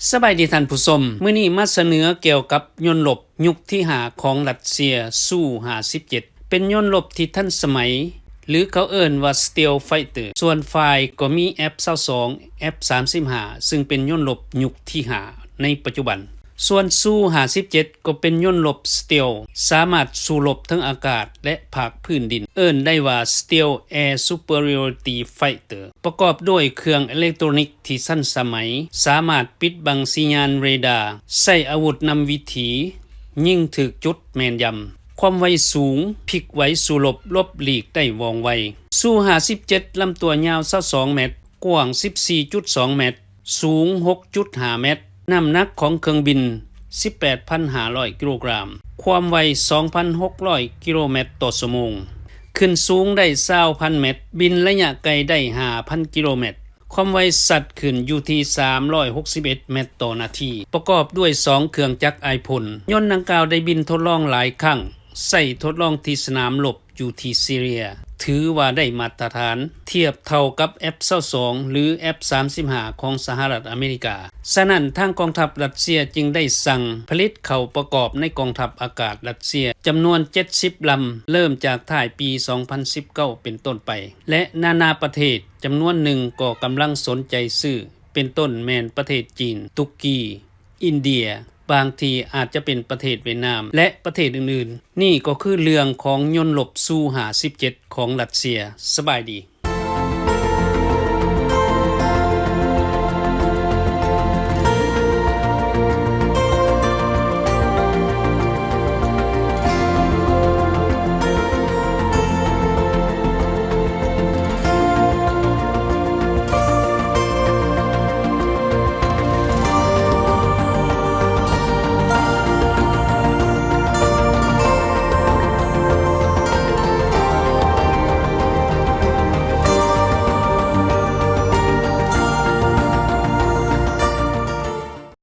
ສະບາຍດີທ່ານຜູ້ຊົມ, ມື້ນີ້ມາສະເໜີກ່ຽວກັບຍົນລົບຍຸກທີຫ້າຂອງຣັດເຊຍ ຊູ ຫ້າສິບເຈັດ ເປັນຍົນລົບທີ່ທັນສະໄໝ ຫຼື ເຂົາເອີ້ນວ່າ Stealth Fighter. ສ່ວນຝ່າຍກໍມີ F ຊາວສອງ F ສາມສິບຫ້າ ຊຶ່ງເປັນຍົນລົບຍຸກທີຫ້າໃນປັດຈຸບັນ. ສ່ວນ Su ຫ້າສິບເຈັດ ກໍເປັນຍົນລົບ Stealth ສາມາດສູ້ລົບເທິງອາກາດ ແລະ ພາກພື້ນດິນ, ເອີ້ນໄດ້ວ່າ Stealth Air Superiority Fighter. ປະກອບດ້ວຍເຄື່ອງເອເລັກໂຕຣນິກທີ່ທັນສະໄໝ, ສາມາດປິດບັງສັນຍານເຣດາ, ໃຊ້ອາວຸດນຳວິຖີ, ຍິງຖືກຈຸດແມ່ນຢຳ, ຄວາມໄວສູງ, ພິກໄຫວສູ້ລົບ, ຫຼົບຫຼີກໄດ້ວ່ອງໄວ. Su ຫ້າສິບເຈັດ ລຳຕົວຍາວຊາວສອງແມັດ, ກວ້າງສິບສີ່ຈຸດສອງແມັດ, ສູງຫົກຈຸດຫ້າແມັດ, ນ້ຳໜັກຂອງເຄື່ອງບິນສິບແປດພັນຫ້າຮ້ອຍກິໂລກຣາມ, ຄວາມໄວສອງພັນຫົກຮ້ອຍກິໂລແມັດຕໍ່ຊົ່ວໂມງ, ຂຶ້ນສູງໄດ້ຊາວພັນແມັດ, ບິນໄລຍະໄກໄດ້ຫ້າພັນກິໂລແມັດ, ຄວາມໄວສັດຂຶ້ນຢູ່ທີ່ສາມຮ້ອຍຫົກສິບເອັດແມັດຕໍ່ນາທີ, ປະກອບດ້ວຍສອງເຄື່ອງຈັກໄອພົນ. ຍົນດັ່ງກ່າວໄດ້ບິນທົດລອງຫຼາຍຄັ້ງ, ໃຊ້ທົດລອງທີ່ສະໜາມລົບ ຢູ່ທີ່ຊີເຣຍ ຖືວ່າໄດ້ມາດຕະຖານ ທຽບເທົ່າກັບ F ຊາວສອງ ຫຼື F ສາມສິບຫ້າ ຂອງສະຫະລັດອາເມລິກາ. ສະນັ້ນ, ທາງກອງທັບຣັດເຊຍຈຶ່ງໄດ້ສັ່ງຜະລິດເຂົ້າປະກອບໃນກອງທັບອາກາດຣັດເຊຍ ຈຳນວນເຈັດສິບລຳ, ເລີ່ມຈາກທ້າຍປີສອງພັນສິບເກົ້າເປັນຕົ້ນໄປ ແລະ ນານາປະເທດຈຳນວນໜຶ່ງກໍກຳລັງສົນໃຈຊື້, ເປັນຕົ້ນແມ່ນປະເທດຈີນ, ຕຸກກີ, ອິນເດຍ, ບາງທີອາດຈະເປັນປະເທດຫວຽດນາມ ແລະ ປະເທດອື່ນໆ. ນີ້ກໍຄືເລື່ອງຂອງຍົນລົບ Su ຫ້າສິບເຈັດ ຂອງຣັດເຊຍ. ສະບາຍດີ.